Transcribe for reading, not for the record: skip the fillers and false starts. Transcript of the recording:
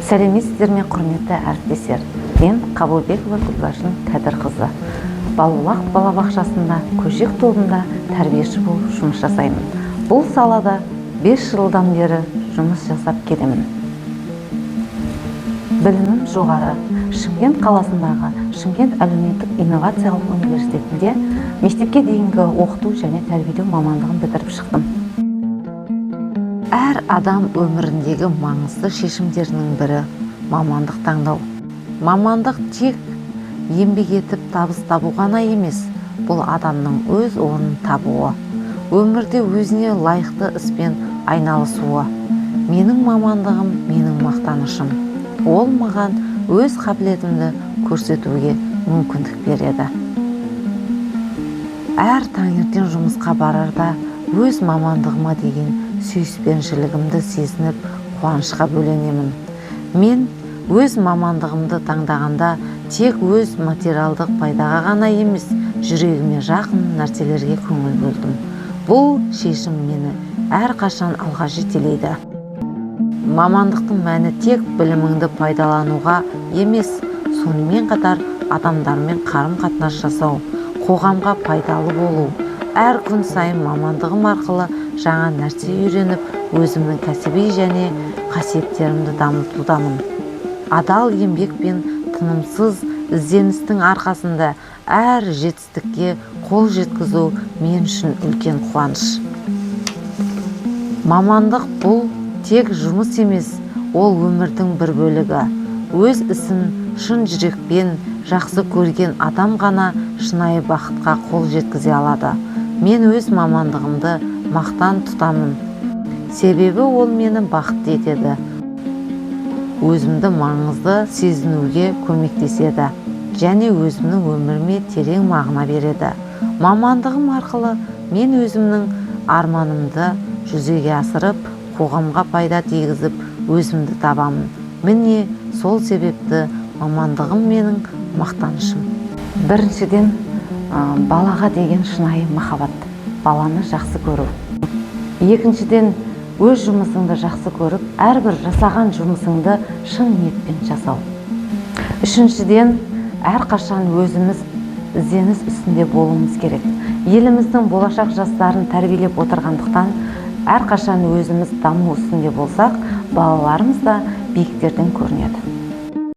Сәлеметсіздер ме, құрметті әріптестер! Мен Қабылбекова Гүлбаршын Кәдірқызы, Балбұлақ балабақшасында көжек тобында тәрбиеші болып жұмыс жасаймын. Бұл салада 5 жылдан бері жұмыс жасап келемін. Білімім жоғары. Шымкент қаласындағы Шымкент әлеуметтік инновациялық университетінде мектепке дейінгі оқыту және тәрбиелеу мамандығын бітіріп шықтым. Әр адам өміріндегі маңызды шешімдерінің бірі – мамандық таңдау. Мамандық тек еңбек етіп табыс табу ғана емес, бұл адамның өз орнын табуы, өмірде өзіне лайықты іспен айналысуы. Менің мамандығым – менің мақтанышым. Ол маған өз қабілетімді көрсетуге мүмкіндік береді. Әр таңертең жұмысқа барарда өз мамандығыма деген сүйіспеншілігімді сезініп, қуанышқа бөленемін. Мен өз мамандығымды таңдағанда тек өз материалдық пайдаға ғана емес, жүрегіме жақын нәрселерге көңіл бөлдім. Бұл шешім мені әрқашан алға жетелейді. Мамандықтың мәні тек біліміңді пайдалануға емес, сонымен қатар адамдармен қарым-қатынас жасау, қоғамға пайдалы болу. Әр күн сайын мамандығым арқылы жаңа нәрсе үйреніп, өзімнің кәсіби және қасиеттерімді дамытудамын. Адал еңбек пен тынымсыз ізденістің арқасында әр жетістікке қол жеткізу мен үшін үлкен қуаныш. Мамандық – бұл тек жұмыс емес, ол өмірдің бір бөлігі. Өз ісін шын жүрекпен жақсы көрген адам ғана шынайы бақытқа қол жеткізе алады. Мен өз мамандығымды мақтан тұтамын, себебі ол мені бақытты етеді, өзімді маңызды сезінуге көмектеседі және өзімнің өміріме терең мағына береді. Мамандығым арқылы мен өзімнің арманымды жүзеге асырып, қоғамға пайда тигізіп, өзімді табамын. Міне, сол себепті мамандығым – менің мақтанышым. Біріншіден, балаға деген шынайы махаббат, баланы жақсы көру. Екіншіден, өз жұмысыңды жақсы көріп, әрбір жасаған жұмысыңды шын ниетпен жасау. Үшіншіден, әрқашан өзіміз ізденіс үстінде болуымыз керек. Еліміздің болашақ жастарын тәрбиелеп отырғандықтан, әрқашан өзіміз даму үстінде болсақ, балаларымыз да биіктерден көрінеді.